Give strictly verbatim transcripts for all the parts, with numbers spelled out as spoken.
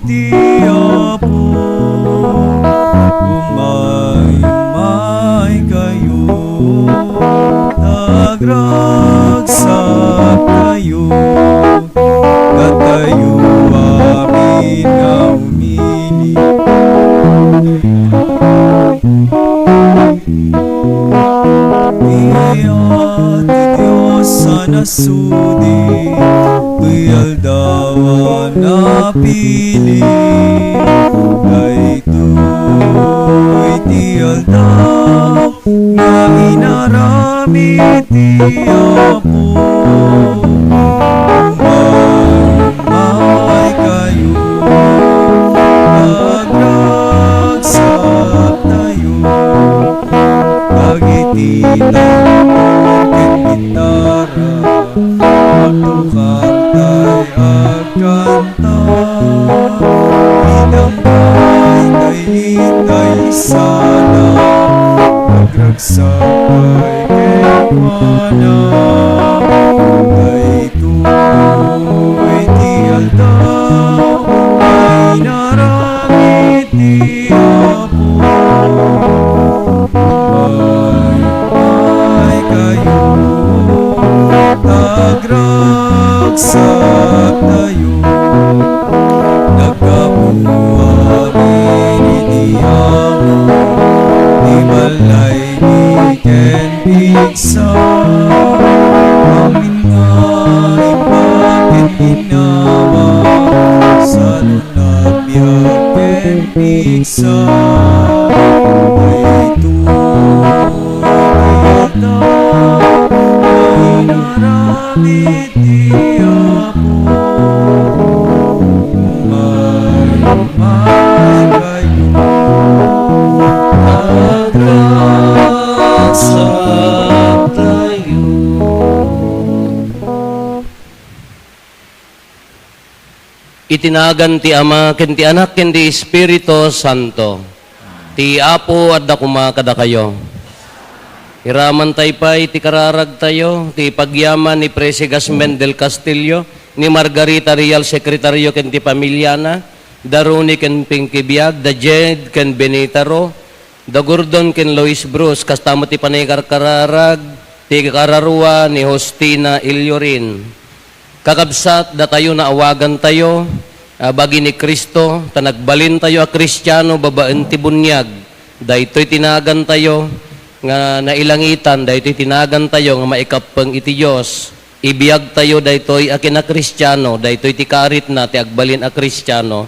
ti Apo, umaymaykayo, agragsaktayo, datayo amin nga umili. Ti Dios a nasudi, ti aldaw a napili. Daytoy ti aldaw nga inaramid ti Apo. Umaymaykayo, agragsaktayo, dagiti tambong ken gitara, agtukartay agkanta. Idanggay tay itay sana, agragsakay kenkuana. Daytoy ti aldaw nga inaramid ti Apo. Umaymaykayo, agragsaktayo, naggapu amin iti amo, ti balay ken pigsa, amin nga iba ken ginawa, sano nga biag ken pigsa. Daytoy ti aldaw nga inaramid ti Apo. Umaymaykayo, agragsaktayo. Iti nagan ti Ama, ken ti Anak, ken ti Espiritu Santo. Ti Apo adda koma kadakayo. Iramantay pay ti kararagtayo, ti pagyaman ni Presigas Mendel Castillo, ni Margarita Real Secretario ken ti pamiliana, da Ronnie ken Pinky Biag, da Jed ken Benita Ro, da Gordon ken Lois Bruce, kasta met ti panagkarkararag ti kararua ni Justina Iliorin. Kakabsat, datayo naawagantayo a bagi ni Cristo, ta nagbalintayo a Kristiano babaen ti buniag. Daytoy ti nagantayo nga nailangitan, daytoy ti nagantayo nga maikappeng iti Dios. Ibiagtayo daytoy a kinakristiano, daytoy ti kaaritna ti agbalin a Kristiano.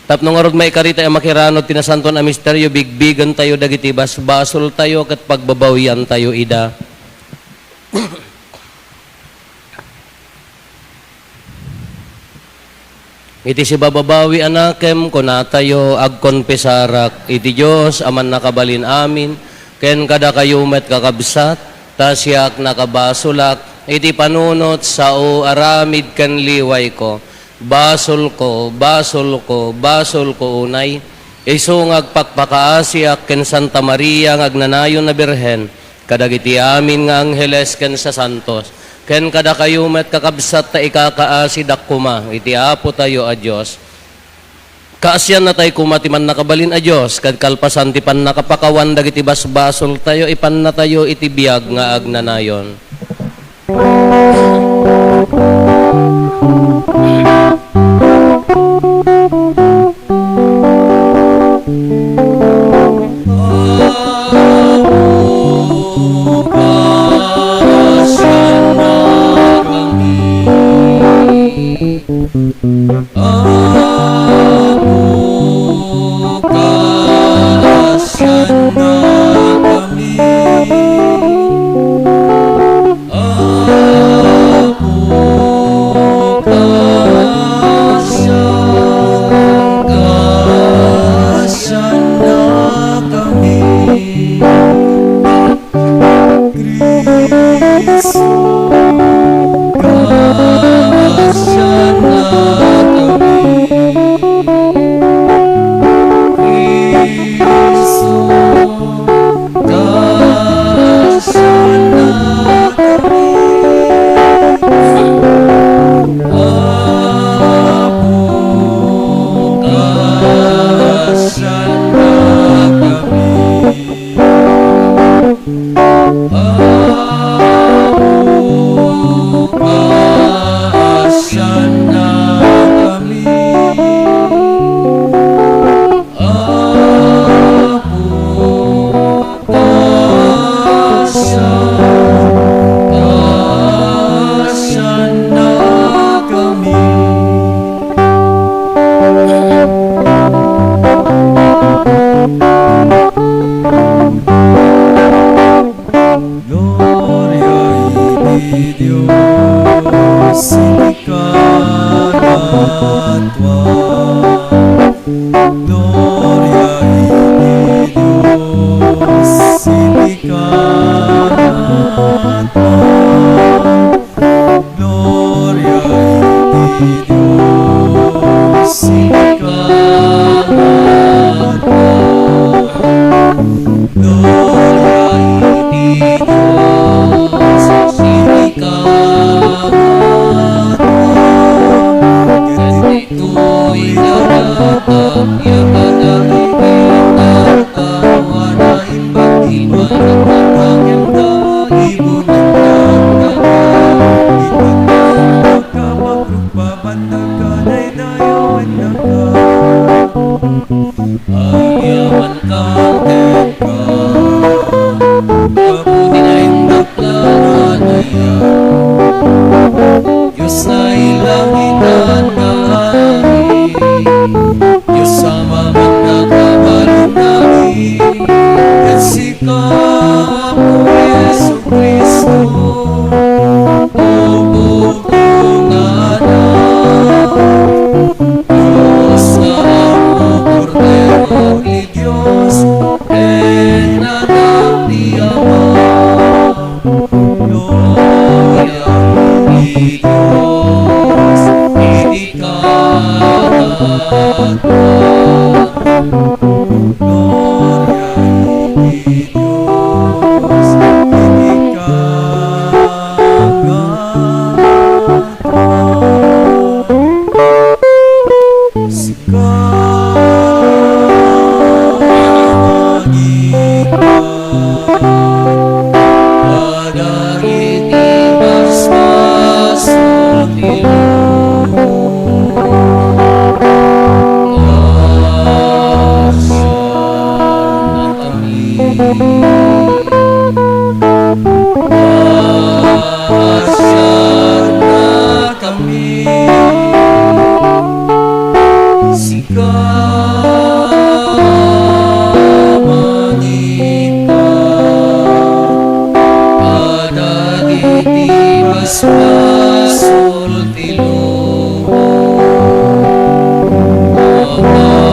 Tapno ngarud maikaritayo a makiranod ti nasantoan a misterio, bigbigentayo dagiti basbasoltayo ket pagbabawiantayo ida. Iti sibababawi a nakem, kunatayo, agkonfesarak iti Dios a Mannakabalin-amin, ken kadakayo met, kakabsat, ta siak nakabasolak iti panunot, sao, aramid ken liwayko. Basolko, basolko, basolko unay. Isu nga agpakpakaasiak ken Santa Maria nga agnanayon a Birhen, kadagiti amin nga angheles ken sasantos, ken kadakayo met, kakabsat, ta ikakaasidak koma iti Apotayo a Dios. Kaasiannatay koma ti Mannakabalin a Dios, ket kalpasan ti pannakapakawan dagiti basbasoltayo, ipannatayo iti biag nga agnanayon. Apo, kaasiannakami. Apo, kaasian-, kaasiannakami. Cristo, kaasiannakami. Sika nga tua. Gloria iti Dios iti kangatoan. Gloria iti Dios iti kangatoan. Gloria iti Dios iti kangatoan. Ket ditoy dagata, ya kadagiti tattao a naimbag ti panagtangtangenda, ibunengnga, ipagdakdakka, magrugpa, bannagka, daydayawennaka. Agyamanka kenka, gapu ti naindaklan a dayag. Dios nailangitan nga ari, Dios Ama nga nakabalin nga ari, ket sika, Apo Jesu-Cristo, Ubbog nga Anak, Dios nga Apo, Kordero ti Dios, ken Anak ti Ama. Gloria iti Dios iti kangatoan. Gloria iti Dios iti kangatoan. Sika nga agikkan kadagiti basbasol ti lubong. Paasiarna kami. Paasiarna kami. Sika manikka kadagiti basbasol ti lubong. Amen.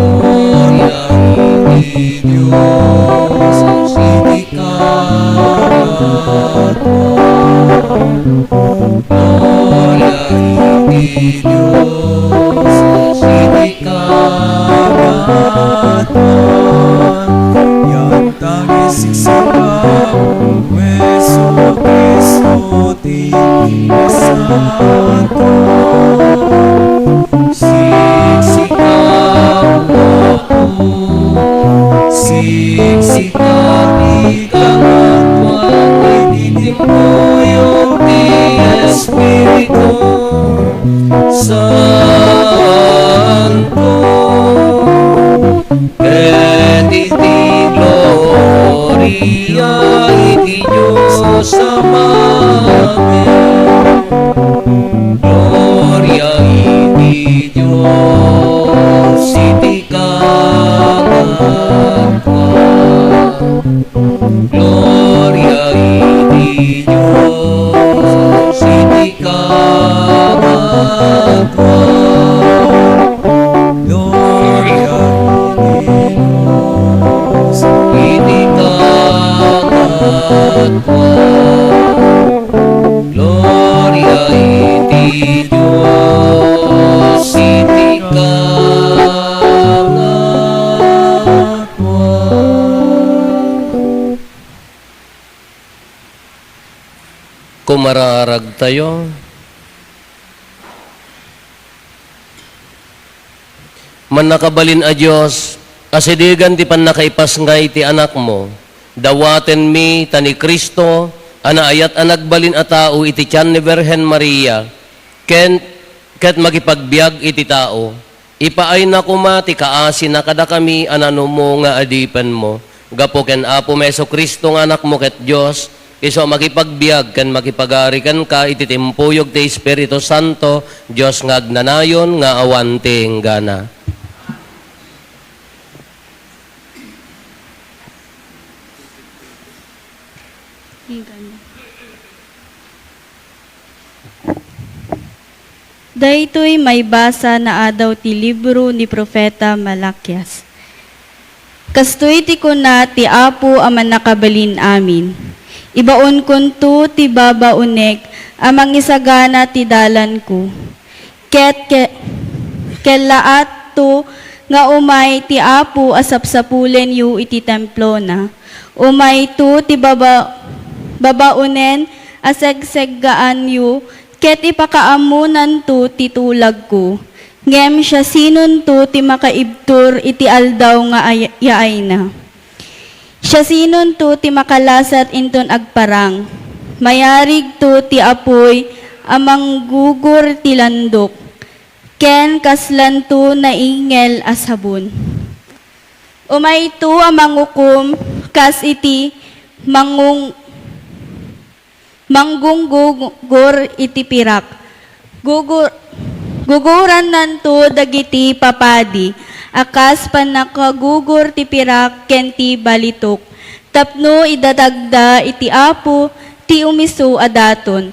Gloria iti Dios iti kangatoan. Gloria iti Dios iti kangatoan. Yantang isiksika, O Jesu-Cristo, ti santo. Siksika, O Apo, siksika ti kangatoan iti timpuyo ti Espiritu Santo. Ket iti gloria iti Dios Amamin. Gloria iti Dios iti kangatoan. Gloria iti Dios iti kangatoan. Gloria iti Dios iti kangatoan. Gloria iti Dios iti kangatoan. Kumararagtayo. Mannakabalin a Dios, asidigan ti pannakaipasngay ti Anakmo. Dawatenmi ta ni Cristo a naayat a nagbalin a tao iti tian ni Birhen Maria, ken ket makipagbiag iti tao. Ipaayna koma ti kaasina kadakami a nanumo nga adipenmo. Gapu ken Apo Jesu-Cristo nga Anakmo ket Dios, isu a makipagbiag ken makipagari kenka iti timpuyog ti Espiritu Santo, Dios nga agnanayon nga awan ti inggana. Daytoy maibasa naadaw ti libro ni Profeta Malakias. Kastoy ti kuna ti Apo a Mannakabalin-amin, "Ibaonkonto ti babaonek a mangisagana ti dalanko, ket ke-, kellaatto nga umay ti Apo a sapsapulenyo iti templona. Umayto ti baba-, babaonen a segseggaanyo ket ipakaammonanto ti tulagko. Ngem siasinonto ti makaibtur iti aldaw nga ay-, yaayna? Siasinonto ti makalasat inton agparang? Mayarigto ti apuy a manggugur ti landok, ken kaslanto naingel a sabon. Umayto a mangukom kas iti mangung-, manggunggugur iti pirak. Gugur-, gugurannanto dagiti papadi a kas pannakagugur ti pirak ken ti balitok, tapno idatagda iti Apo ti umisu a daton.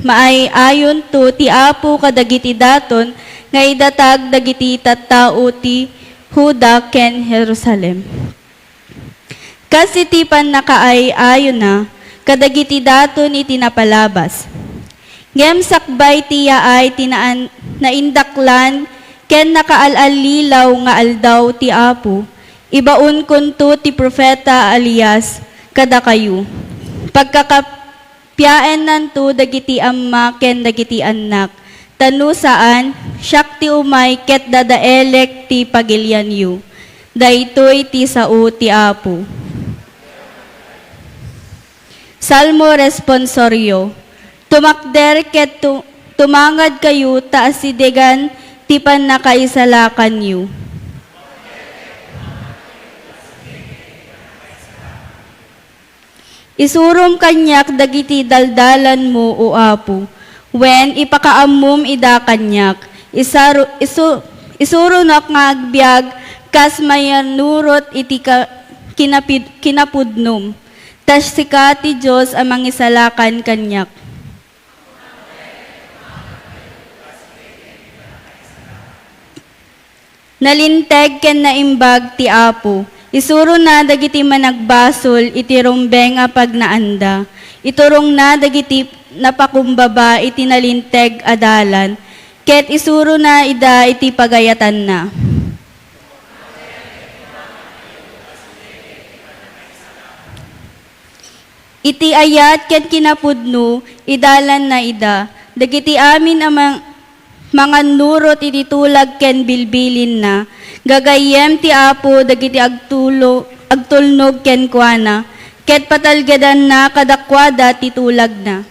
Maay-ayonto ti Apo kadagiti daton nga idatag dagiti tattao ti Juda ken Jerusalem, kas iti pannakaay-ayona kadagiti daton iti napalabas. Ngem sakbay ti yaay ti naan-, naindaklan ken nakaal-allilaw nga aldaw ti Apo, ibaonkonto ti profeta a Elias kadakayo. Pagkakap-, piaennanto dagiti amma ken dagiti annak, ta no saan, siak ti umay ket dadaelek ti pagilianyo. Daytoy ti sao ti Apo." Salmo Responsorio. Tumakder ket tu-, tumangadkayo ta asidegan ti pannakaisalakanyo. Isurom kaniak dagiti daldalanmo, O Apo, wen ipakaammom ida kaniak. Isaru-, isu-, isuronak nga agbiag kas mayannurot iti ka-, kinapid-, kinapudnom. Ta sika ti Dios a mangisalakan kaniak. Nalinteg ken naimbag ti Apo. Isurona dagiti managbasol iti rumbeng a pagnaanda. Iturongna dagiti napakumbaba iti nalinteg a dalan, ket isurona ida iti pagayatanna. Iti ayat ken kinapudno, idalanna ida. Dagiti amin a mang-, mangannurot iti tulag ken bilbilinna, gagayyem ti Apo dagiti agtulo-, agtulnog kenkuana, ket patalgedanna kadakuada ti tulagna.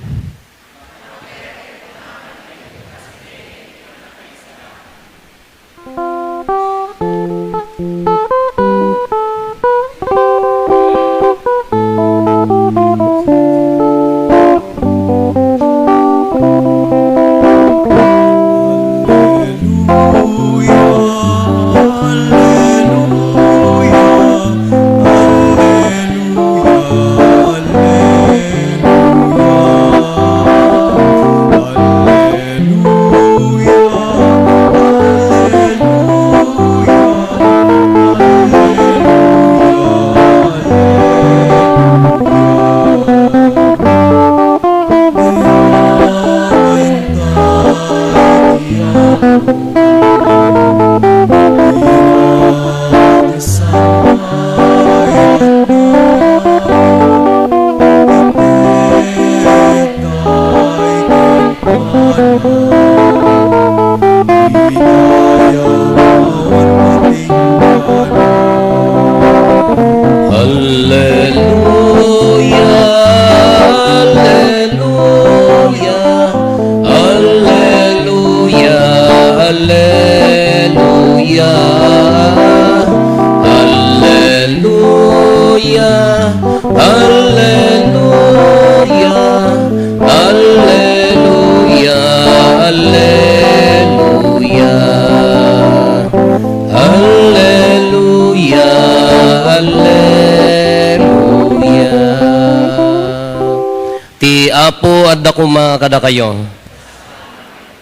koma kadakayo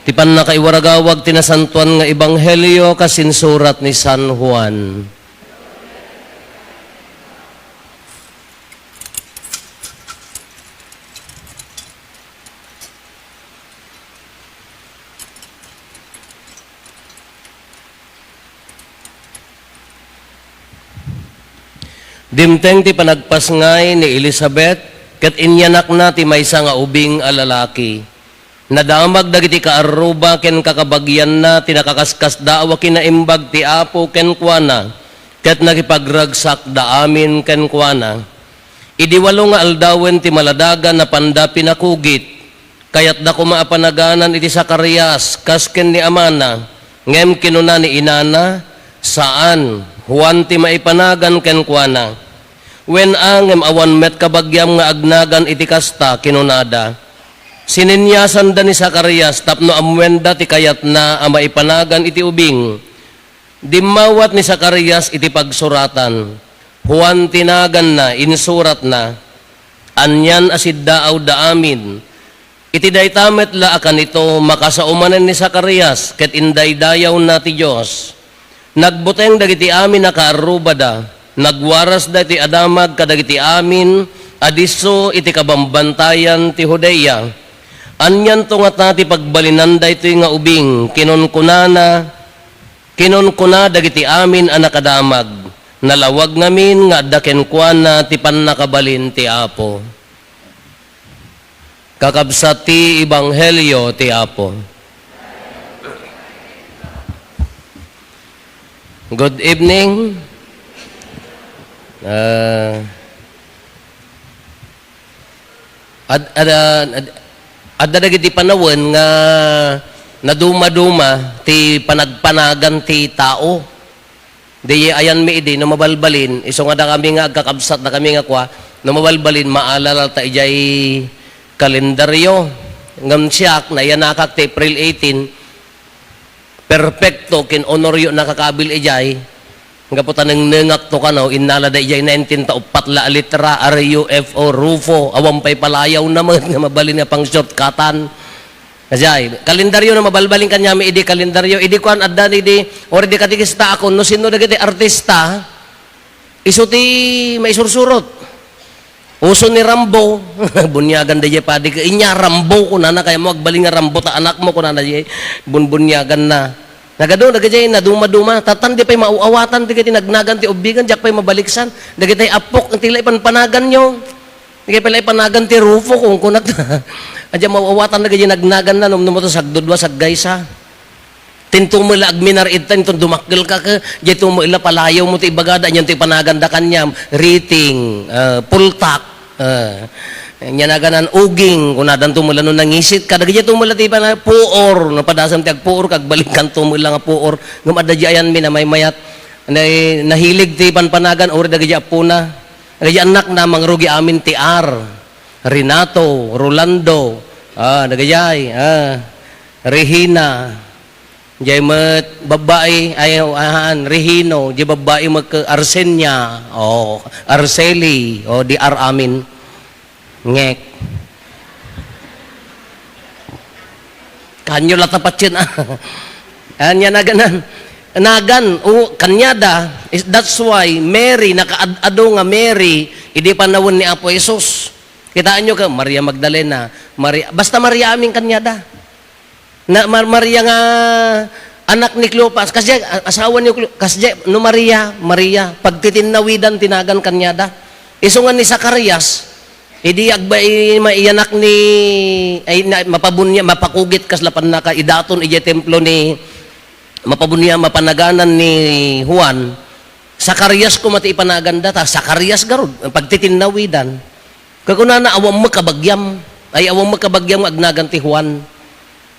ti pannakaiwaragawag ti nasantoan nga ebanghelio kas insurat ni San Juan. Dimteng ti panagpasngay ni Elisabet, ket inyanakna ti maysa nga ubing a lalaki. Nadamag dagiti kaarruba ken kakabagianna ti nakaskasdaaw a kinaimbag ti Apo kenkuana, ket nakipagragsakda amin kenkuana. Idi walo nga aldawen ti maladaga, napanda pinakugit. Kayatda koma a panaganan iti Zacarias kas ken ni amana, ngem kinuna ni inana, "Saan, Juan ti maipanagan kenkuana." "Wen a, ngem awan met kabagiam nga agnagan iti kasta," kinunada. Sininniasanda ni Zacarias tapno ammoenda ti kayatna a maipanagan iti ubing. Dimmawat ni Zacarias iti pagsuratan. Juan ti naganna, insuratna. Anian a siddaawda amin. Iti dayta met la a kanito, makasao manen ni Zacarias ket indaydayawna ti Dios. Nagbuteng dagiti amin a kaarrubada, nagwarasda iti adamag kadagiti amin a disso iti kabambantayan ti Judea. Anianto ngata ti pagbalinanda daytoy nga ubing? Kinunkunana, kinunkuna dagiti amin a nakadamag, "Nalawag ngamin nga adda kenkuana ti pannakabalin ti Apo." Kakabsat ti ebanghelio ti Apo. Good evening. Ah, ad-, ad-, ad-, adda dagiti panawen nga nadumaduma ti panagpanagan ti tao. Di ayanmi idi no mabalbalin, isu nga dakami nga agkakabsat, dakami nga kua, no mabalbalin, maalala ta idiay kalendaryo. Ngem siak, nayanakak ti April eighteen, perfecto, kin-honoryo nakakabil idiay. Gapu ta nengnengakto kano, innalada idiay nineteen ta uppat la a litra, R U F O, Rufo, awan pay palayawna met nga mabalin nga pang-shortcutan. Ajay, kalendaryo no mabalbalin kaniami idi kalendaryo. Idi kuan, adda ni di, or di katikista ako, no sino dagiti artista, isu ti maisursurot. Uso ni Rambo, bunyagan da jay padi ka, "Inya Rambo," kunana, "kayatmo agbalin nga Rambo ta anakmo," kunana jay, bunbunyagan na. Nagadu, dagiti nadumaduma, tatan di pay mauawatan, dagiti nagnagan ti ubbigan, diak pay mabaliksan, dagiti apok, ti la ipanpanaganyo. Dagiti pay la ipanagan ti Rufo, kunkunat. Adda mauawatan dagiti nagnagan na, num-, num-, sagdudua, saggaysa. Tinto mo la agminar ita, inton dumakkel ka, ke, diay to mo ila palayaw mo ti ibagada, niyan ti panaganda kaniam, riting, ah, pultak, ah, niyan aganan uging, kunadan to mo la no nangisit ka, dagiti to mo la ti pana-, puor, no padasam ti agpuor, kag balik kan to mo la nga puor, ngem adda di ayan mi na maymayat, na-, nahilig ti panpanagan, uri dagiti apona, dagiti annakna, mangrugi amin ti ar, Renato, Rolando, ah, dagiti, ah, Regina, Jay met babbai, ay, ahan, Regino, jay babbai met ket Arsenia, o, Arceli, o, di ar amin. Ngek. Kanyo la ta patien, ah. Ania naganan? Nagan, o, kaniada, is, that's why Mary, nakaad-ado nga Mary, idi panawen ni Apo Jesus. Kitaenyo ka, Maria Magdalena, Maria, basta Maria amin kaniada. Na, Mar-, Maria nga anak ni Cleopas, kasdiay, a-, asawa ni Cleo-, kasdiay, no Maria, Maria, pagtitinnawidan ti nagan kaniada. Isu nga ni Zacarias, idi agba-, i-, maiyanak ni, ay, na, mapabunya-, mapakugit kasla pannakaidaton idiay templo ni, mapabunya-, mapanaganan ni Juan, Zacarias koma ti ipanaganda, ta Zacarias garud, pagtitinnawidan. Kakunana, "Awan met kabagiam." Ay, "Awan met kabagiam nga agnagan ti Juan."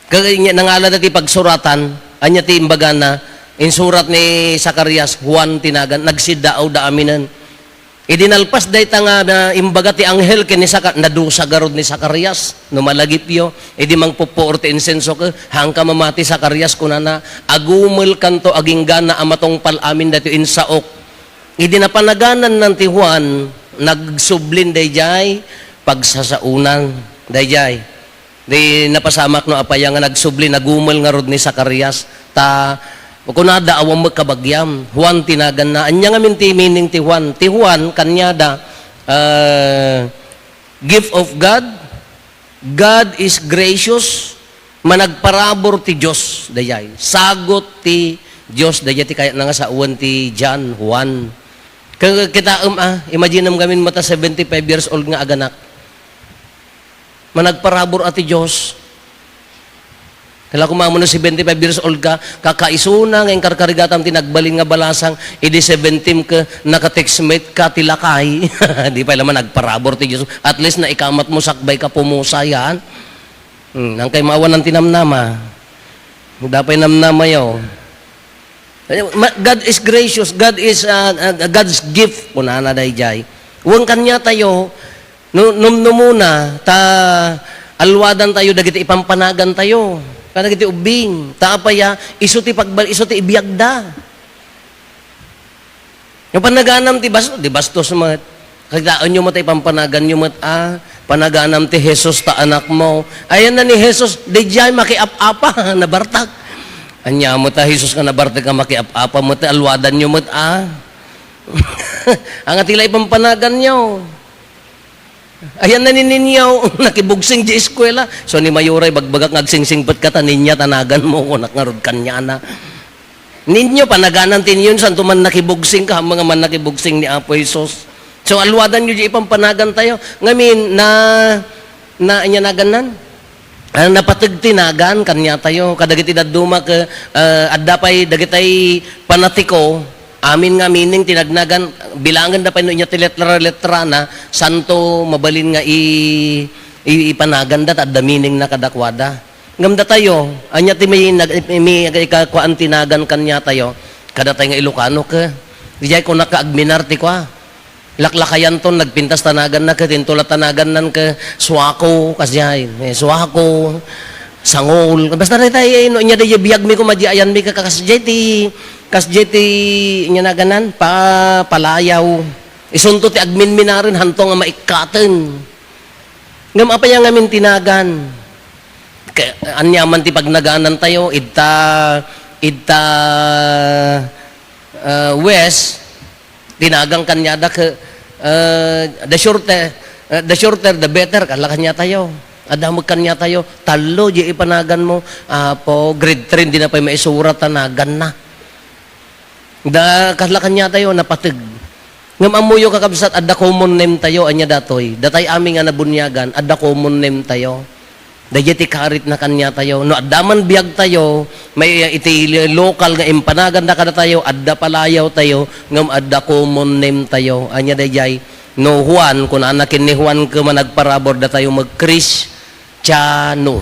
Kag-, nya, nangalada ti pagsuratan, ania ti imbagana, insurat ni Zacarias, "Juan ti nagan, nagsiddaawda aminen." Idi nalpas dayta nga na-, imbaga ti anghel ken ni Zaca-, nadusa garud ni Zacarias, no malagipyo. Idi mangpuppuor ti insenso ke, "Haanka mamati, Zacarias," kunana, "agumelkanto agingga a matungpal amin daytoy insaok." Idi napanagananna ti Juan, nagsublin daydiay pagsasaonan. Daydiay. Di napasamak no apay nga nagsubli, nagumel ngarud ni Zacarias. Ta, kunada, awan met kabagiam. Juan ti naganna. Ania ngamin ti meaning ti Juan? Ti Juan, kaniada, ah, gift of God. God is gracious. Managparabur ti Dios, dayay. Sagut ti Dios, dayay ti kayatna nga sawen ti John, Juan. Ka-, kitaem, ah, imaginem ngamin met a seventy-five years old nga aganak. Managparabur a ti Dios. Kala ko, mamo, no seventy-five years old ka, kakaisuna nga inkarkarigatam ti nagbalin nga balasang, idi seventy ka, naka-text mate ka ti lakay. Di pay la managparabur ti Dios. At least, naikamat mo, sakbay ka pumusa yan. Hmm, nang kay maawanan ti namnama. Dapay namnamayo. Ma-, God is gracious. God is, ah, ah, God's gift, kunana dayjay. Wen kaniatayo, nu-, numnumuna, ta alwadantayo dagiti ipampanagantayo. Kadagiti ubbing. Ta apay a, isu ti pagbal-, isu ti ibiagda. Nga panaganam ti bas-, di bastos met. Kitaenyo met, ipampanaganyo met, a, panaganam ti Jesus ta anakmo. Ayanna ni Jesus, dayjay makiap-apa, nabartak. Ania met a Jesus nga nabartak nga makiap-apa met, alwadanyo met, a. Ania ti la ipampanaganyo. Ayanna ni Ninyo, nakibugsing di eskuela. So, ni Mayuray, bagbagak nga agsingsingpet ka ta Ninya ta naganmo, kunak ngarud kaniana. Ninyo, panaganam ti Ninyo, santo man nakibugsing ka, manga man nakibugsing ni Apo Jesus. So, alwadanyo di ipampanagantayo. Ngamin, na, na, ania nagannan? Ah, napateg ti nagan kaniatayo. Kadagiti dadduma ke, ah, adda pay dagitay panatiko, amin nga meaning ti nagnagan, bilangenda pay no inya ti letra-letrana, santo mabalin nga i-, i-, ipanaganda, ta adda meaning na kadakuada. Ngem datayo, ania ti mi-, nag-, mi-, ikakuan ti nagan kaniatayo? Kadatayo nga Ilocano ke. Dijay kunak nga agminar ti kua. Laklakayanton, nagpintas ta naganna ket intola ta nagannan ke suako, kasdiay. Eh, suako, sangol. Basta daytay, eh, no, ania dayjay biagmi koma di ayanmi ke, kasdiay ti, kasdiay ti, ania nagannan, pa-, palayaw. Isunto ti agminminaren, hanto nga maikkaten. Ngem apay a ngamin ti nagan? Ka-, aniaman ti pagnaganantayo, idta, idta, ah, West, ti nagan kaniada ke, ah, the shorter, ah, the shorter, the better, kala kaniatayo. Adda met kaniatayo, tallo, di ipanaganmo, apo, grade three, di na pay maisurat, ta naganna. Da, kasla kaniatayo, napateg. Ngem ammoyo, kakabsat, adda common name tayo, ania datoy. Datay amin nga nabuniagan, adda common name tayo. Dayjay ti karitna kaniatayo. No adda man biag tayo, may iti local nga impanaganda kadatayo, adda palayaw tayo, ngem adda common name tayo. Ania dayjay? No Juan, kunana ken ni Juan, koma nagparabur datayo mag-Kristiano.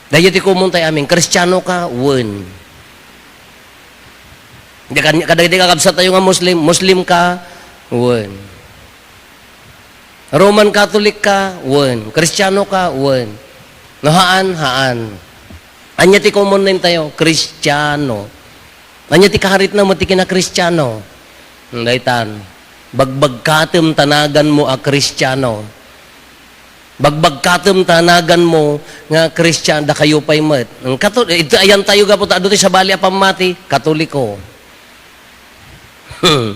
Dayjay ti common tayo amin, Kristiano ka? Wen. Di kan-, kadagiti kakabsat tayo nga Muslim, Muslim ka? Wen. Roman Catholic ka? Wen. Kristiano ka? Wen. No, haan, haan. Ania ti common name tayo? Kristiano. Ania ti karitna met ti kinakristiano? Hmm, daytan. Bagbagkatem ta naganmo a Kristiano. Bagbagkatem ta naganmo nga Kristian, dakayo pay met. Hmm, kato, iti ayantayo gapu ta adu ti sabali a pammati, Katoliko. Hmm.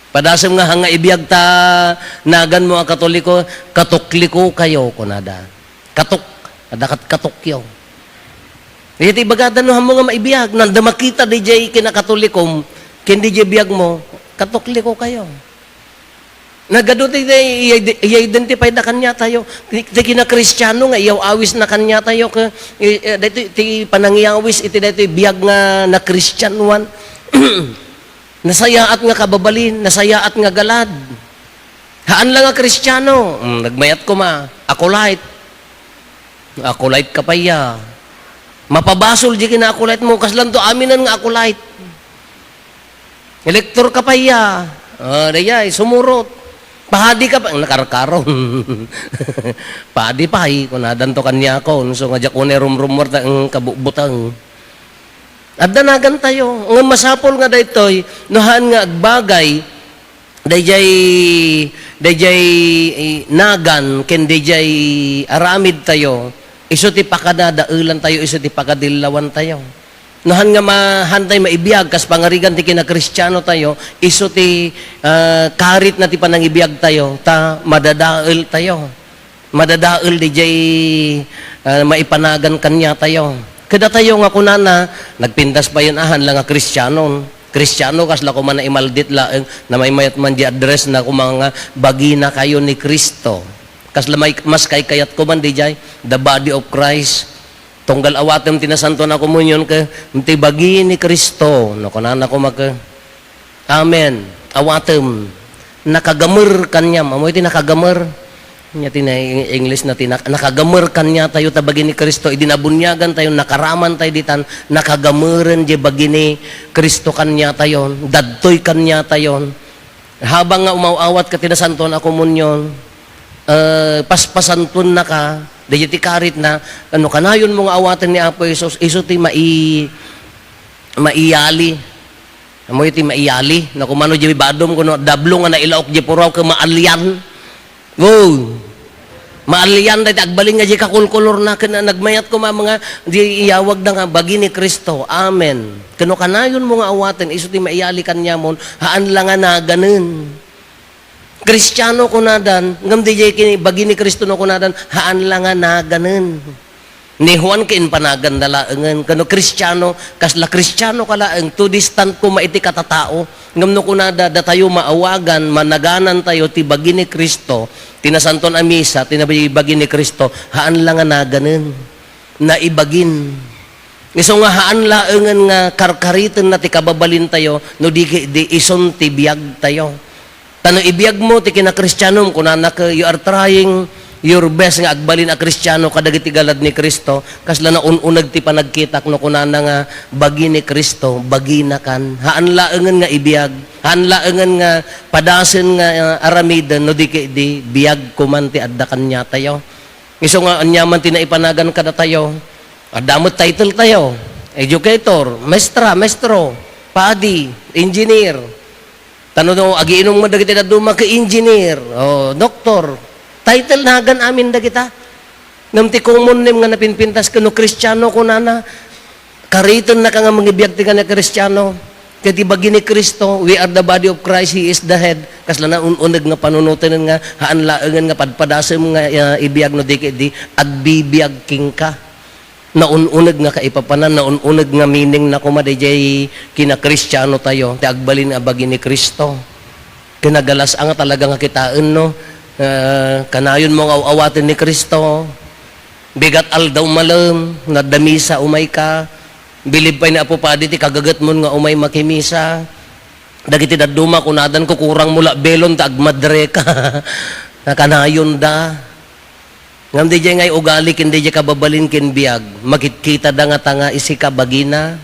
Padasem nga, haan nga ibiag ta naganmo a Katoliko, Katokliko kayo, kunada. Katok, adda kat-, katokyo. Iti ibagada no, haan mo nga maibiag, no, adda makita dijay kinakatolikom, ken dijay biagmo, Katokliko kayo. Nagadu ti, ti i-, i-identify da kaniatayo. Ti, ti kinakristiano nga iyaw-awisna kaniatayo, ke, i-, eh, daytoy ti panangiyawis iti daytoy biag nga nakristianoan. Nasayaat nga kababalin, nasayaat nga galad. Haan la nga Kristiano. Mm, nagmayat koma, acolyte. Acolyte ka pay ya. Mapabasol di kina-acolyte mo, kaslanto aminan nga acolyte. Elektor ka pay ya. Ah, dayay, sumurot. Padi ka pa, nakarkaron. Padi pay, kunadanto kaniakon. So, nga diak unay rumrumor ta, ang kabubutang. Adda nagantayo. Nga masapul nga daytoy, no haan nga agbagay, dayjay, Dayjay, eh, nagan ken dayjay aramid tayo, isu ti pakadadaelan tayo, isu ti pakadillawan tayo. No han nga ma-, han tayo maibiag, kas pangarigan ti kinakristiano tayo, isu ti, ah, karit na ti panangibiag tayo, ta madadael tayo. Madadael dayjay, ah, maipanagan kaniatayo. Kadatayo nga kunana, nagpintas payen a han la nga Kristianon. Kristiano, kasla koma naimaldit laeng, namaymayat man di address na koma nga, "Bagina kayo ni Cristo." Kasla may, mas kaykayat ko man dayjay, "The body of Christ." Tunggal awatem ti Nasantoan a Komunion ket ti bagi ni Cristo. No, kunana koma ket, "Amen." Awatem. Nakagamer kaniam. Ammo iti nakagamer? Nya ti na-, English na ti nak-, nakagamer kaniatayo ta bagi ni Cristo. Idi nabuniagan tayo, nakaraman tayo ditan, nakagameren di bagi ni Cristo kaniatayon. Dadtoy kaniatayon. Habang nga umaw-awat ka ti Nasantoan a Komunion, eh, paspasantuan na ka, dayjay ti karit na, ano, kanayon mo nga awaten ni Apo Jesus, isu ti mai-, maiyali. Ammo iti maiyali, no, kumano di badom, kuno dablo nga nailaok di puraw ket maalian. Wow! Maalian dayta agbalin nga di kakulkolorna, ken nagmayat koma nga di iyawagda nga bagi ni Cristo. Amen. Ken no kanayon mo nga awaten, isu ti maiyali kaniamon, haan la nga naganen. Kristiano kunadan, ngem dayjay kini bagi ni Cristo no kunadan, haan la nga naganen. Ni Juan ken panaganda laengen, kano Kristiano, kasla Kristiano ka laeng, too distant koma iti katatao. Ngem no kunada, datayo maawagan, managanan tayo ti bagi ni Cristo, ti Nasantoan a Misa, ti nabagi ni Cristo, haan la nga naganen. Naibagin. Isu nga haan laengen nga karkariten na ti kababalin tayo, no di, di isun ti biag tayo. Ta no ibiag mo ti kinakristianom, kunana ket, "You are trying your best nga agbalin a Kristiano kadagiti galad ni Cristo." Kasla naun-uneg ti panagkitak no kunana nga, "Bagi ni Cristo, baginakan." Haan laengen nga ibiag, haan laengen nga padasen nga, ah, aramiden, no di ket di biag koman ti adda kaniatayo. Isu nga aniaman ti naipanagan kadatayo. Adda met title tayo. Educator, maestra, maestro, padi, engineer. Ta no, no, agiinum met dagiti dadduma ket engineer, o doktor. Title nagan amin dagita. Ngem ti common name nga napinpintas ken no Kristiano kunana, karitennaka nga mangibiag ti kanakristiano. Ket ti bagi ni Cristo, we are the body of Christ, He is the head. Kasla naun-uneg nga panunoten nga, haan laengen nga padpadasem nga, ah, ibiag no di ket di, agbibiag kenka. Naun-uneg nga kaipapanan, naun-uneg nga meaning na koma dayjay kinakristiano tayo, ti agbalin a bagi ni Cristo. Kinagalas-a nga talaga nga kitaen, no? Ah, kanayon mo nga aw-awaten ni Cristo. Bigat aldaw malem, nadda misa, umay ka. Bilib pay ni Apo Padi ti kagagetmon nga umay makimisa. Dagiti dadduma, kunadan, kukurang mo la belon ta agmadre ka. Nakanayon da. Ngem dayjay ngay ugali ken dayjay kababalin ken biag, makitkitada nga tanga isika bagina.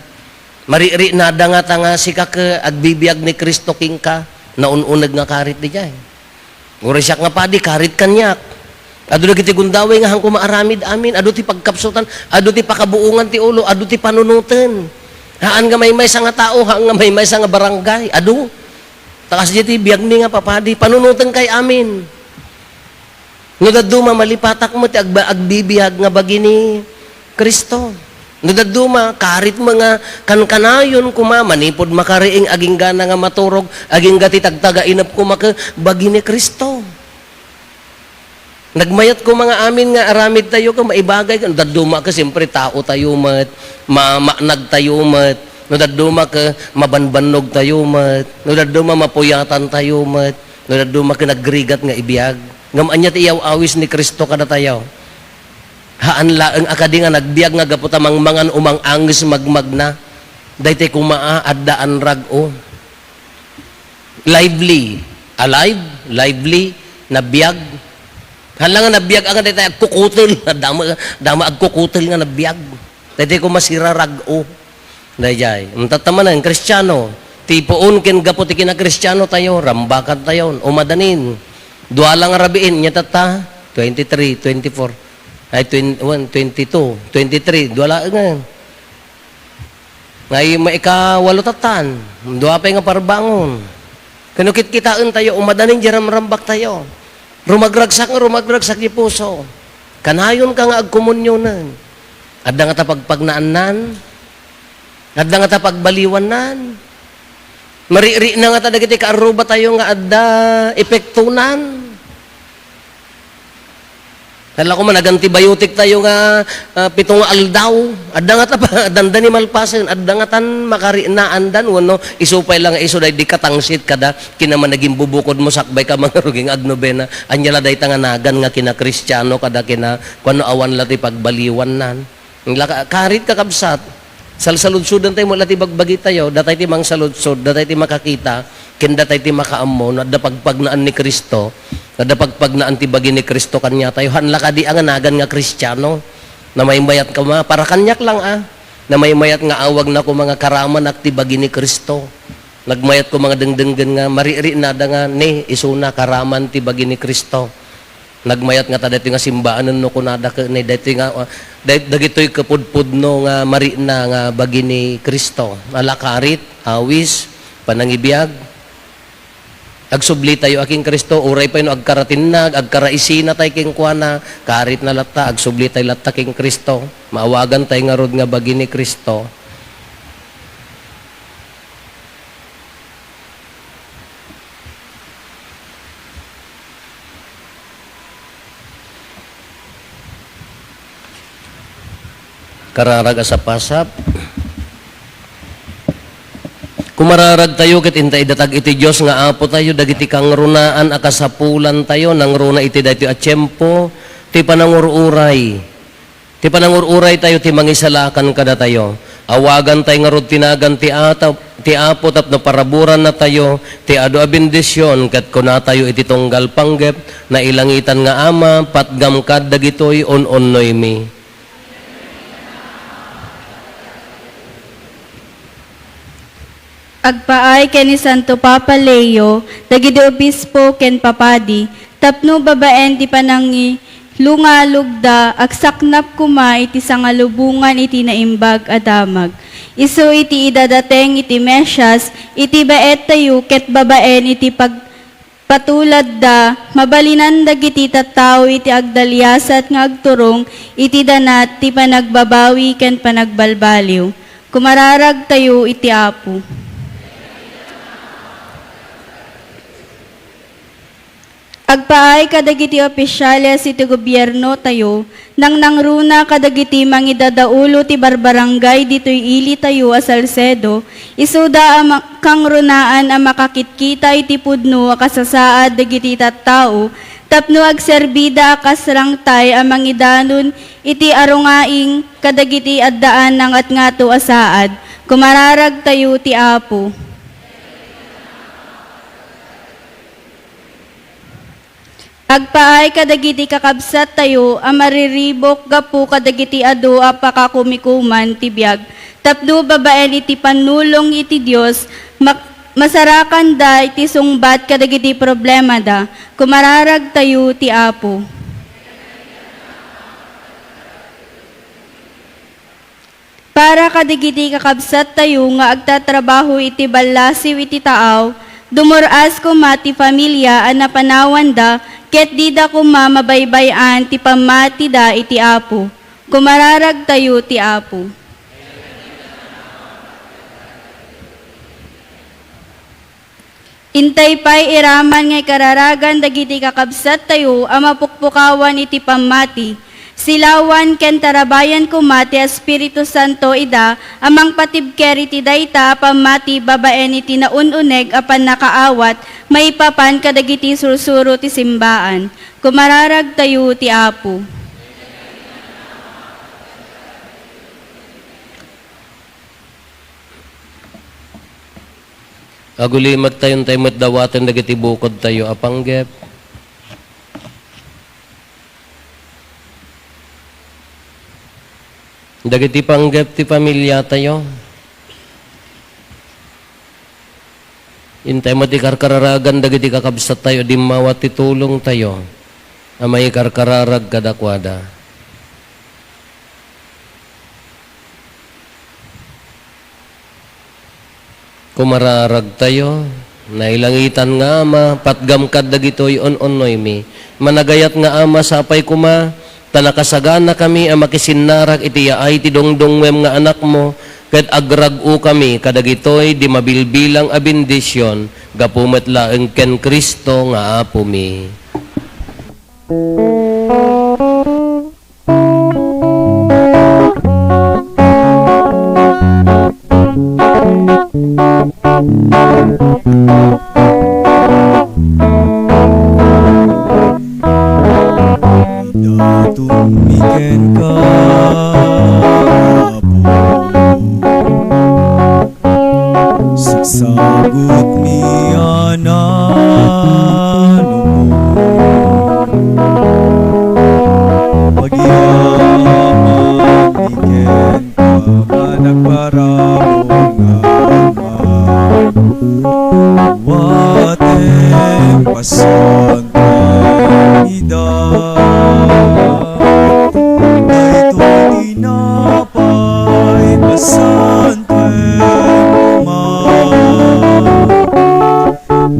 Mariknada nga tanga sika ket agbibiag ni Cristo kenka, naun-uneg nga karit dayjay. Uray siak nga padi, karit kaniak. Adu dagiti gundaway nga haan koma aramid amin, adu ti pagkapsutan, adu ti pakabuongan ti ulo, adu ti panunoten. Haan nga maymaysa nga tao, haan nga maymaysa nga barangay, adu. Ta kasdiay ti biagmi nga papadi, panunoten kay amin. No dadduma, malipatak met ti agba-, agbibiag nga bagi ni Cristo. No dadduma, karit mo nga kankanayon koma, manipud makariing, aginggana nga maturog, agingga ti tagtagainep koma ket bagi ni Cristo. Nagmayat koma nga amin nga aramid tayo ket maibagay ket no dadduma ket siyempre tao tayo met, ma-, maanag tayo met. No dadduma ket mabanbannog tayo met. No dadduma mapuyatan tayo met. No dadduma ket nagrigat nga ibiag. Ngem ania ti iyaw-awis ni Cristo kadatayo? Haan laeng a kadi nga nagbiag nga gapu ta mangmangan o mang-anges magmagna. Daytoy koma a adda an rag-o. Lively. Alive, lively, nabiag. Haan la nga nabiag nga daytoy agkukutel. Dama, dama agkukutel nga nabiag. Daytoy koma sira rag-o. Dayjay. Tatta manen, Kristiano. Ti puon ken gapu ti kinakristiano tayo, rambakan tayo, umadanin. Dua la nga rabiin, nia tatta, twenty-three, twenty-four. Ay, twen-, one, twenty-two, twenty-three, dua laeng nga. Ngay maikawalo tattan, dua pay nga parbangon. Kano kitkitaentayo, umadanin di ramrambaktayo. Rumagragsak nga rumagragsak di puso. Kanayonka nga agkomunionen. Adda ngata pagpagnaannan? Adda ngata pagbaliwannan? Maririna ngata dagiti kaarrubatayo nga adda epektonan? Hala ko man, nag-antibiotic tayo nga, ah, pito nga aldaw. Adda ngata pa, dandani malpasen. Adda ngatan makarinaandan, wenno isu pay lang nga isu daydi katangsit kada kinaman naging bubukod mo, sakbay ka mangarugi nga agnobena. Anya la dayta nga nagan nga kina Kristiano kada kina, kuno awan la ti pagbaliwannan. Laka-, karit, kakabsat, salsaludsodan tayo mo la ti bagbagi tayo, datay ti mangsaludsod, datay ti makakita, ken datay ti makaammo, no adda pagpagnaan ni Cristo, no adda pagpagnaan ti bagi ni Cristo kaniatayo. Han la kadi a nga nagan nga Kristiano, namaymayat koma, para kaniak lang a, namaymayat nga awagna koma nga karamanak ti bagi ni Cristo. Nagmayat koma nga dengdenggen nga, maririnada nga, ni, isuna, karaman ti bagi ni Cristo. Nagmayat ngata daytoy nga simbaanen no kunada ket ni daytoy nga, ah, day-, dagitoy kapudpudno nga marina nga bagi ni Cristo. Ala karit, awis, panangibiag. Agsubli tayo a ken Cristo, uray pay no agkaratinnag, agkaraisina tayo kenkuana, karit na latta, agsubli tayo latta ken Cristo. Maawagan tayo ngarud nga bagi ni Cristo. Kararag a sapasap. Kumararag tayo ket inta idatag iti Dios nga Apo tayo dagiti kangrunaan a kasapulan tayo nangruna iti daytoy a tiempo ti panangur-uray. Ti panangur-uray tayo ti mangisalakan kadatayo. Awagan tayo ngarud ti nagan ti atap-, ti Apo tapno paraburanna tayo ti adu a bendision ket kuna tayo iti tunggal panggep, Nailangitan nga Ama, patgam kad dagitoy un-unnoymi. Agpaay ken ni Santo Papa Leo dagiti obispo ken papadi tapno babaen ti panangilungalugda, agsaknap koma iti sangalubongan iti naimbag a damag. Isu iti idadateng iti Mesias, iti baettayo ket babaen iti pag-, patuladda, mabalinan dagiti tattao iti agdaliasat nga agturong iti danat ti panagbabawi ken panagbalbaliw. Kumararagtayo iti Apo. Agpaay kadagiti ofisiales iti gobiernotayo, nangnangruna kadagiti mangidadaulo ti barbarangay ditoy ilitayo a Salcedo, isuda a ma-, kangrunaan a makakitkita iti pudno a kasasaad dagiti tattao tapno agserbida a kas rangtay a mangidanon iti arungaing kadagiti addaan nangatngato a saad. Kumararagtayo ti Apo. Agpaay kadagiti kakabsattayo a mariribuk gapu kadagiti adu a pakakumikuman ti biag, tapno babaen iti pannulong iti Dios, mak-, masarakanda iti sungbat kadagiti problemada. Kumararagtayo ti Apo. Para kadagiti kakabsattayo nga agtatrabaho iti ballasiw iti taaw, dumur-as koma ti familia a napanawanda ket dida koma mabaybay-an ti pammatida iti Apo. Kumararagtayo ti Apo. Intay pay iraman nga ikararagan dagiti kakabsattayo a mapukpukawan iti pammati. Silawan ken tarabayan koma ti Espiritu Santo ida a mangpatibker iti dayta a pammati babaen iti naun-uneg a pannakaawat maipapan kadagiti sursuro ti simbaan. Kumararagtayo ti Apo. Agulimektayo, intay met dawaten dagiti bukodtayo a panggep. Dagiti panggep ti familiatayo. Intay met ikarkararagan dagiti kakabsattayo a dimmawa ti tulongtayo a maikarkararag kadakuada. Kumararagtayo. Nailangitan nga Ama, patgam kad dagitoy un-unnoymi. Managayat nga Ama, sapay koma, ta nakasaganakami a makisinnarak iti yaay ti dungdungngem nga Anakmo, ket agrag-okami kadagitoy di mabilbilang a bendision, gapu met laeng ken Cristo nga Apomi. Idatonmi kenka, Apo. Sagsagutmi a nanumo. Agyamanmi kenka, managparabur nga Ama. Watem pasanten ida. Daytoy tinapay, pasanten koma.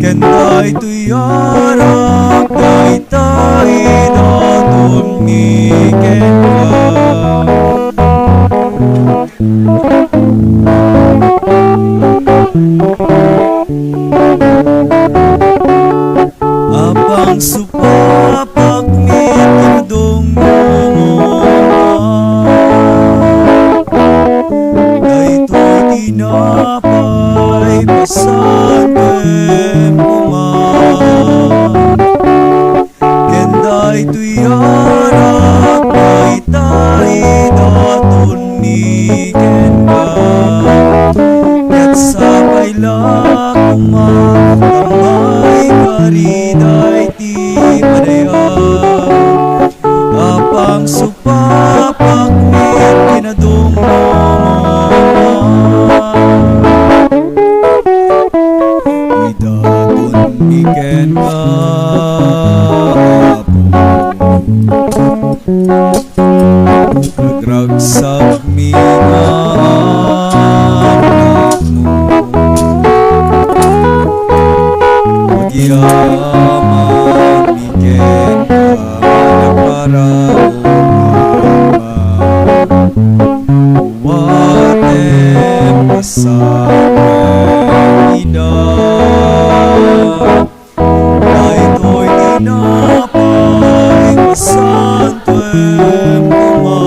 Ken daytoy arak, dayta idatonmi kenka. Apang supapakmi ti dungdungngem. Daytoy tinapay, pasanten koma. Ken daytoy arak, dayta idatonmi kenka. Ket sapay la koma, ta maikari daytoy padayaw. Apang supapakmi ti nadungdungngem. Idatonmi kenka, Apo. Agragsakmi nga anakmo. Agyamanmi kenka, managparabur nga Ama. Watem pasanten ida. Daytoy tinapay, pasanten koma.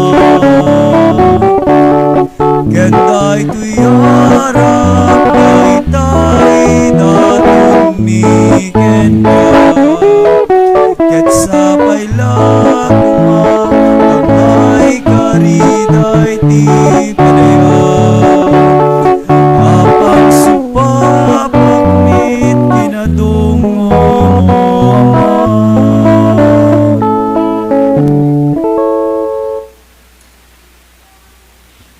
Ken daytoy arak, dayta idatonmi kenka. Ket sapay la koma, ta maikari daytoy padayaw. Apang supapakmi ti nadungdungngem.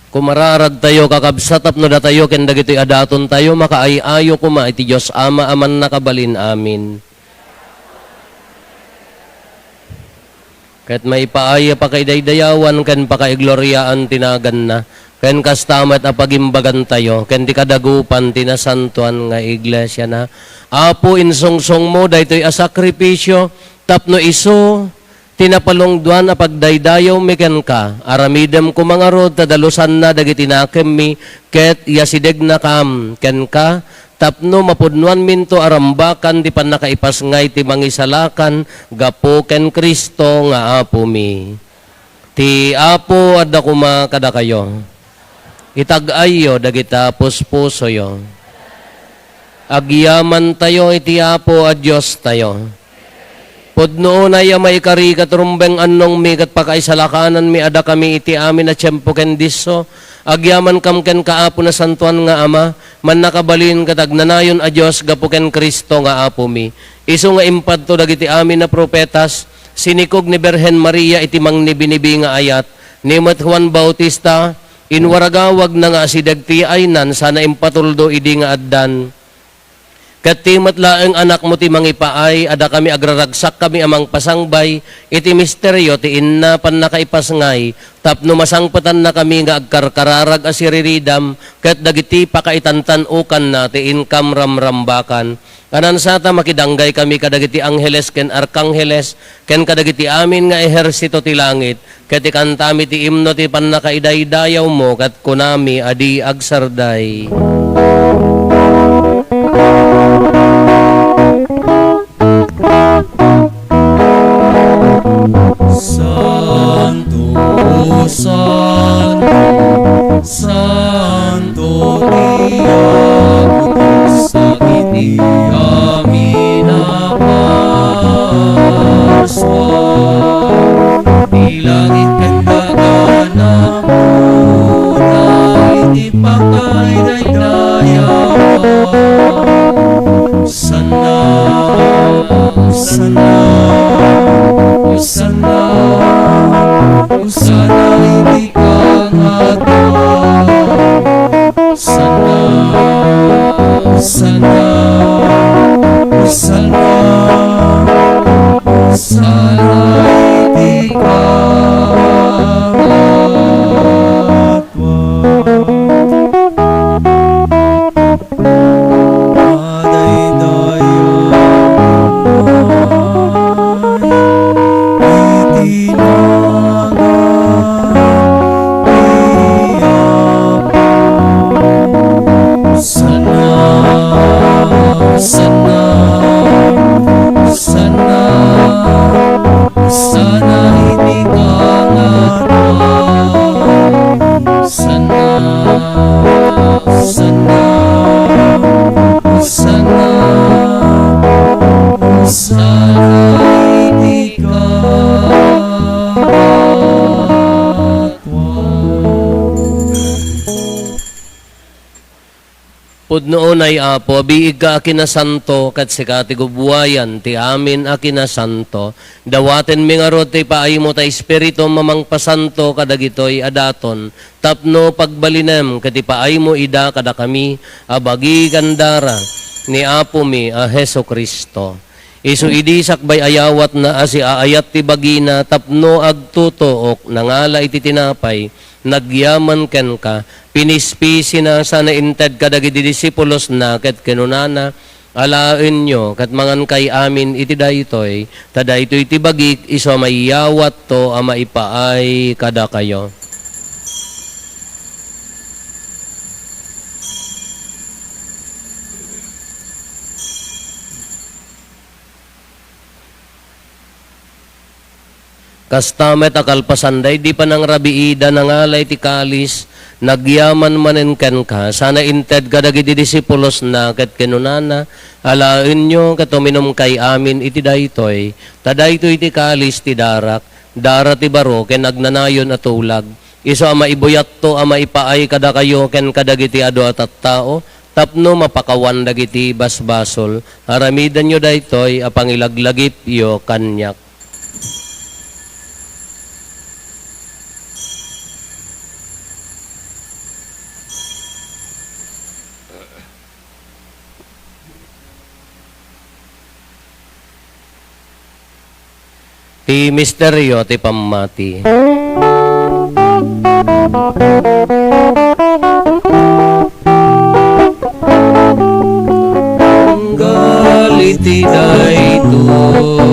Kumararagtayo, kakabsat, tapno datayo ken dagitoy a datontayo makaay-ayo koma iti Dios Ama a mannakabalin. Amen. Ket maipaay a pakaidaydayawan ken pakaigloriaan ti naganna, ken kasta met a pagimbagantayo ken ti kadagupan ti nasantoan nga iglesiana. Apo, insungsongmo daytoy a sakripisio tapno isu ti napalungdoan a pagdaydayawmi kenka. Aramidem koma ngarud ta dalusanna dagiti nakemmi ket yasidegnakam kenka, tapno mapudnoanminto a rambakan ti pannakaipasngay ti Mangisalakan gapu ken Cristo nga Apomi. Ti Apo adda koma kadakayo. Itag-ayyo dagita puspusoyo. Agyamantayo iti Apo a Diostayo. Pudno unay a maikari ket rumbeng annongmi ket pakaisalakananmi a dakami iti amin a tiempo ken disso. Agyamankam kenka, Apo, nasantoan nga Ama, mannakabalin ket agnanayon a Dios gapu ken Cristo nga Apomi. Isu nga impadto dagiti amin a profetas, sinikog ni Birhen Maria iti mangnibinibi nga ayat, ni met Juan Bautista, inwaragawagna nga asideg ti yaaynan sana impatuldo idi nga addan. Ket ti met laeng Anakmo ti mangipaay a dakami agraragsakkami a mangpasangbay iti misterio ti inna pannakaipasngay, tapno masangpetannakami nga agkarkararag a siriridam ket dagiti pakaitantan-okanna ti inkam ramrambakan. Kanansata, makidanggay kami kadagiti angheles ken arkangheles, ken kadagiti amin nga ehersito ti langit, ket ikantami ti imno ti pannakaidaydayawmo, ket kunami a di agsarday. Santo, santo, santo ti Apo Dios dagiti amin a parsua. Ti langit ken daga napuona iti pakaidaydayawan. Hosanna, Hosanna, Hosanna, Hosanna iti kangatoan. Hosanna, Hosanna, Hosanna, Hosanna iti kangatoan. Hosanna, Hosanna, Hosanna, Hosanna iti kangatoan. Hosanna, Hosanna, Hosanna, Hosanna iti kangatoan. Pudno unay, Apo, biigka a kinasanto, ket sika ti gubuayan ti amin a kinasanto. Dawatenmi ngarud ti paaymo ta Espiritum a mangpasanto kadagitoy a daton, tapno pagbalinem ket ipaaymo ida kadakami a bagi ken dara ni Apomi a Jesu-Cristo. Isu idi sakbay ayawatna a siaayat ti bagina tapno agtutuok, nangala iti tinapay, nagyaman kenka, pinispisina sana inted kadagiti disipulosna ket kinunana, "Alaenyo ket mangankay amin iti daytoy, ta daytoy ti bagik isu a mayawatto a maipaay kadakayo." Kasta met a kalpasan daydi panangrabiida, nangala iti kalis, nagyaman manen kenka, sana inted kadagiti disipulosna ket kinunana, "Alaenyo ket uminumkay amin iti daytoy, ta daytoy ti kalis ti darak, dara ti baro ken agnanayon a tulag. Isu a maibuyatto a maipaay kadakayo ken kadagiti adu a tattao, tapno mapakawan dagiti basbasol. Aramidenyo daytoy a pangilaglagipyo kaniak." Ti misterio ti pammati. Tunggal iti daytoy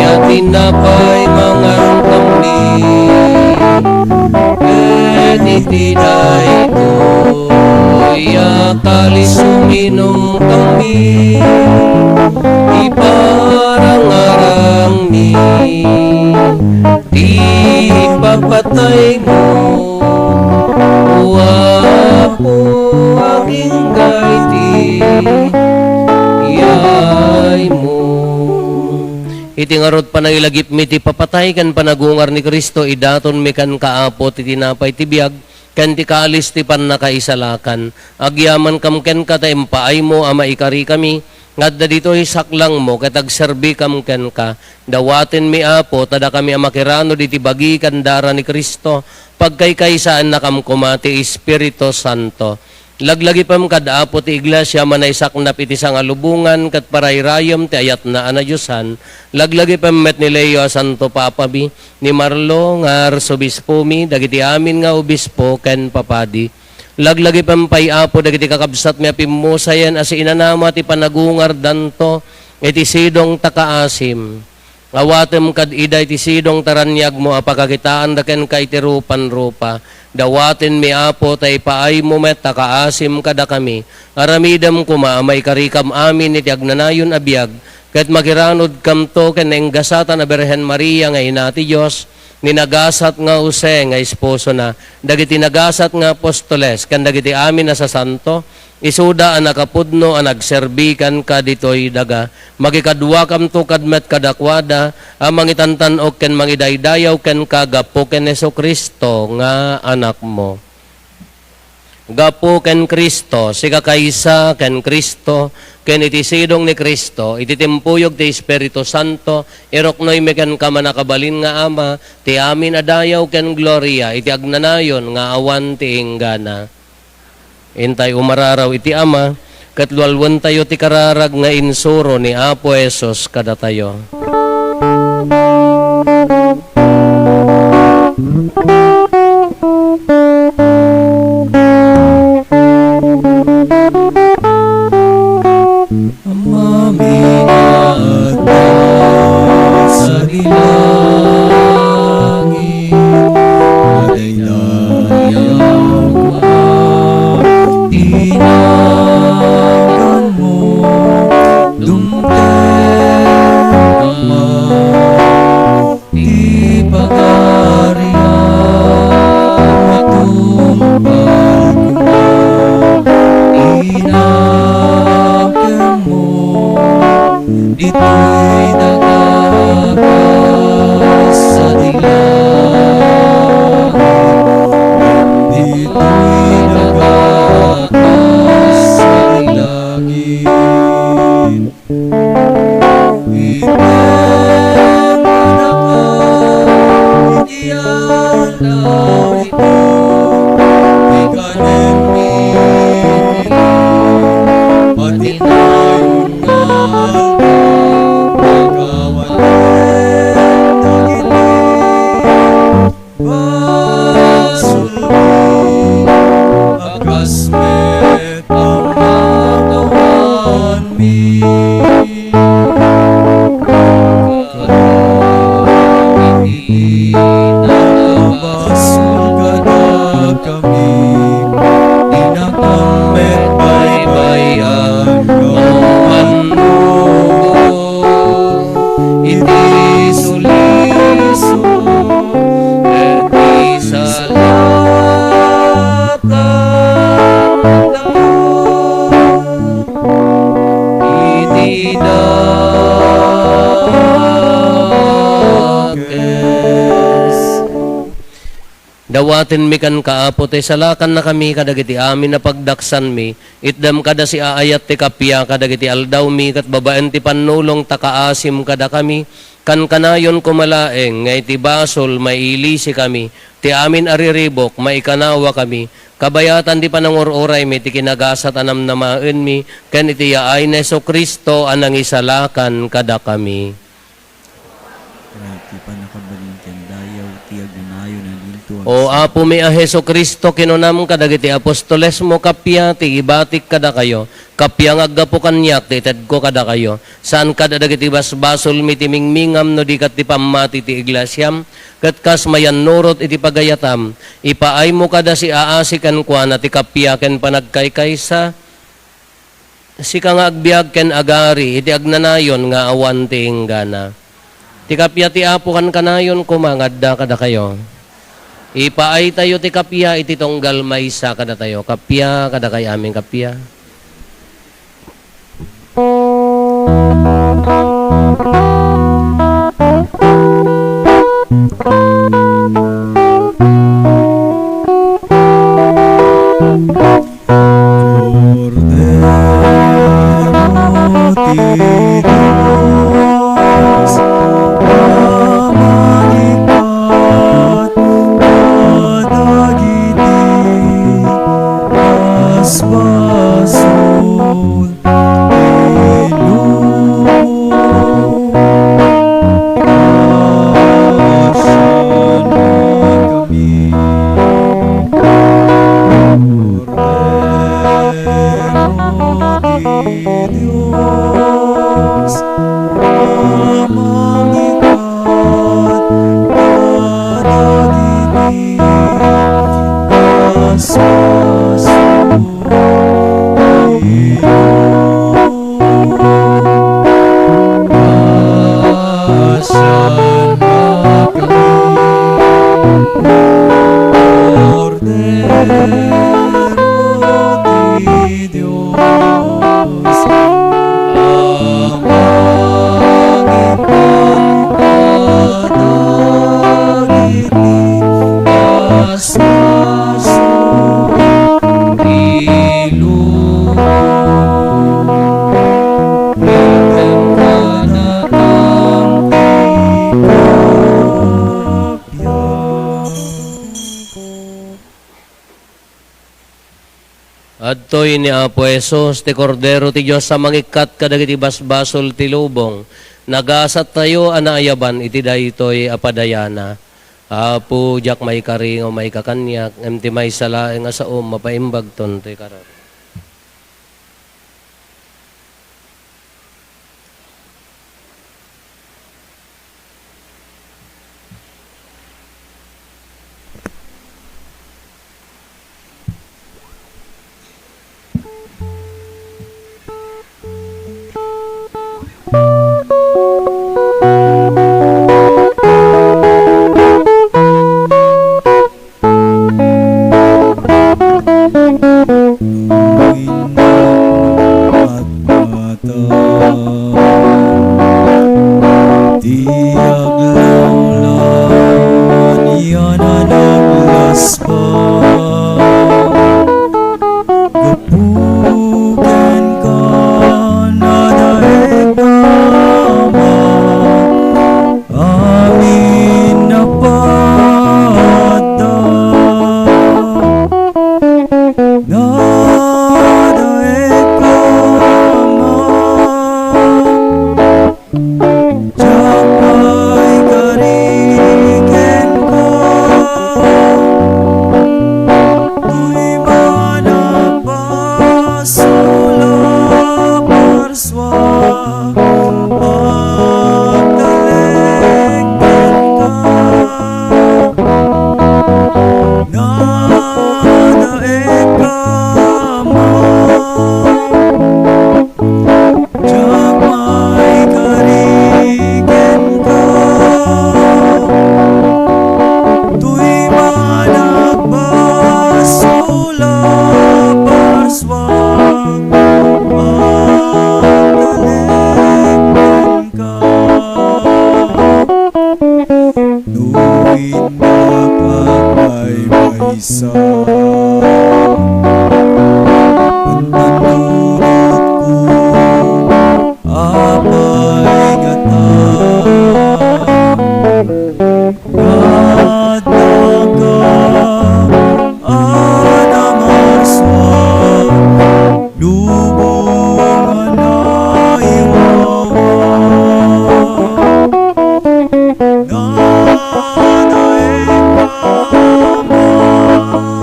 a tinapay mangankami, ket iti daytoy a kalis uminumkami, iparangarangmi ti ipapataymo, O Apo, agingga iti iyaymo. Iti ngarud, panangilagipmi ti ipapatay ken panagungar ni Cristo, idatonmi kenka, Apo, ti tinapay ti biag ken ti kalis ti pannakaisalakan. Agyamankam kenka ta impaaymo a maikarikami nga adda ditoy saklangmo ket agserbikam kenka. Dawatenmi, Apo, ta dakami a makiranod iti bagi ken dara ni Cristo, pagkaykaysaennakam koma ti Espiritu Santo. Laglagipem kad Apo ti Iglesia a naisaknap iti sangalubongan ket parayrayem ti ayatna a nadiosan. Laglagipem met ni Leo a Santo Papami, ni Marlo nga arsobispomi, dagiti amin nga obispo ken papadi. Laglagipem pay, Apo, dagiti kakabsatmi a pimmusayen a siinanama ti panagungardanto iti sidong ta kaasim. Awatem kad ida iti sidong ta raniagmo a pakakitaanda kenka iti rupan-rupa. Dawatenmi, Apo, ta ipaaymo met ta kaasim kadakami. Aramidem koma a maikarikam amin iti agnanayon a biag, ket makiranudkamto ken nainggasatan a Birhen Maria nga Ina ti Dios, ni nagasat nga Jose nga esposona, dagiti nagasat nga apostoles, ken dagiti amin a sasanto, isuda a nakapudno a nagserbi kenka ditoy daga. Makikaduakamto kad met kadakuada a mangitantan-ok ken mangidaydayaw kenka gapu ken Jesu-Cristo nga Anakmo. Gapu ken Cristo, sikakaysa ken Cristo, ken iti sidong ni Cristo, iti timpuyog ti Espiritu Santo, iruknoymi kenka, mannakabalin nga Ama, ti amin a dayaw ken gloria iti agnanayon nga awan ti inggana. Intay umararaw iti Ama, ket lualuentayo ti kararag nga insuro ni Apo Jesus kadatayo. Amami nga adda sadi langit, madaydayaw a ti naganmo, dumteng, Ama, ti pagarian, matungpal koma, inakemmo ditoy daga kas sadi langit, ditoy daga kas sadi langit. Itedka iti aldaw iti kanenmi, pati nayon nga aldaw, pagawaten dagiti basolmi, a kas met a makawanmi. Iti nabasol kadakami, inakam met baybay-an nga umannurot iti sulisog ket isalakan iti dakes. Dawatenmi kenka, Apo, ta isalakannakami kadagiti amin a pagdaksanmi. Itdem kada siaayat ti kappia kadagiti aldawmi, ket babaen ti pannulong ta kaasim kadakami. Kankanayon koma laeng nga iti basol, mailisikami. Ti amin a riribuk, maikanawakami. Kabayatan ti panangur-uraymi ti kinagasat a namnamaenmi, ken iti yaay ni Jesu-Cristo a nangisalakan kadakami. Iti pannakabalin ken dayaw ti agnanayon a naglinto. O Apomi a Jesu-Cristo, kinunam kadagiti apostolesmo, kappia ti ibatik kadakayo, kappia nga aggapu kaniak ti itedko kadakayo. Saan kad a dagiti basbasolmi ti mingmingam no di ket ti pammati ti iglesiam, ket kas mayannurot iti pagayatam, ipaaymo kada siaasi kenkuana ti kappia ken panagkaykaysa. Sika nga agbiag ken agari iti agnanayon nga awan ti inggana. Ti kappia ti Apo kankanayon koma nga adda kadakayo. Ipaaytayo ti kappia iti tunggal maysa kadatayo. Kappia kadakay amin, kappia. Kordero ti Dios a malipat kadagiti basbas a mangikat kadagiti kasasao. Pasian Kordero ti Dios, a mangipaw kadagiti kasasao ti lubong. Item kadakam ti kabianko. Adtoy ni Apo Jesus, ti Kordero ti Dios a mangikkat kadagiti basbasol ti lubong. Nagasattayo a naayaban iti daytoy a padayana. Apo, diak maikari nga maikakaniak, ngem ti maysa laeng a saom mapaimbagton toy kararua. Ti aglawlaw a naglasba, gapu kenka, nadaik, Ama, amin a paadda. Nadaik, Ama, diak maikari kenka. Toy man a basol a parsua, agtalek kenka. Nadaik, Ama, diak maikari kenka. Toy man a basol a parsua, agtalek kenka. No innak a maymaysa, pantannurotko, apay ngata, nga addaka a namarsua, lubong a naiwawa. Nadaik, Ama,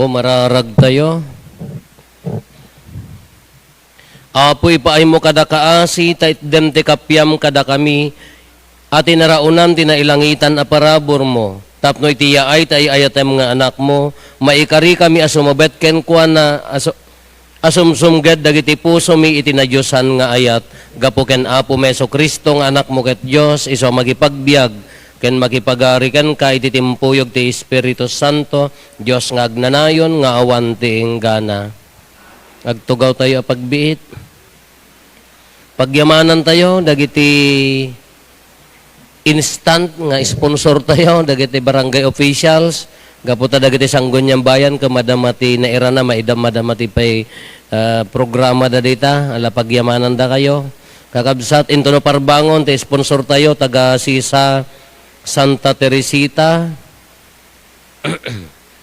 Mararagtayo. Apo, ipaaymo kada kaasi, ta itdem ti kapiam kadakami, a ti naraonan ti nailangitan a paraburmo, tapno iti yaay ti ay-ayatem nga Anakmo, maikarikami a sumabet kenkuana, a su-, a sumsumged dagiti pusomi iti nadiosan nga ayat, gapu ken Apomi Jesu-Cristo nga Anakmo ket Dios, isu a makipagbiag ken makipagari kenka iti timpuyog ti Espiritu Santo, Dios nga agnanayon nga awan ti inggana. Agtugawtayo a pagbiit. Pagyamanantayo dagiti instant nga sponsor tayo, dagiti barangay officials, gapu ta dagiti sangguniang bayan, ken madama ti nairana, maida-, madama ti pay, ah, programa da dita, ala pagyamanandakayo. Kakabsat, intono parbangon ti sponsor tayo, taga Sisa, Santa Teresita,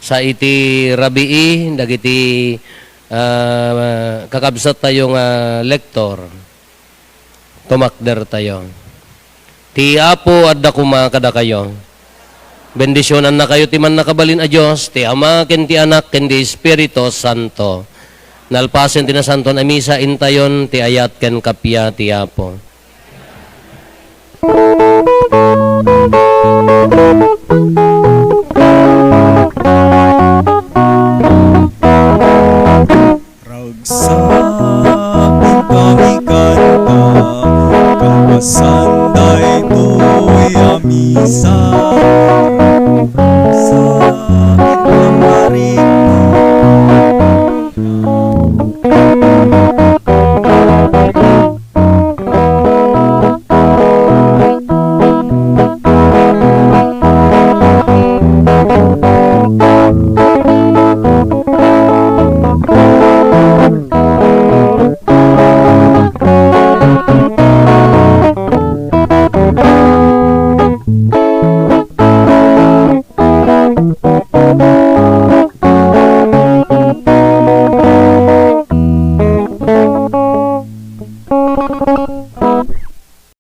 sa iti rabii, dagiti, ah, kakabsat tayo nga lektor, tumakder tayo. Ti Apo adda koma kadakayo. Bendisionannakayo ti Mannakabalin a Dios, ti Ama, ken ti Anak, ken ti Espiritu Santo. Nalpasen ti Nasantoan a Misa, intayon ti ayat ken kappia ti Apo. Ragsak kami kanta, kalpasan daytoy a misa. Ragsak, Maria,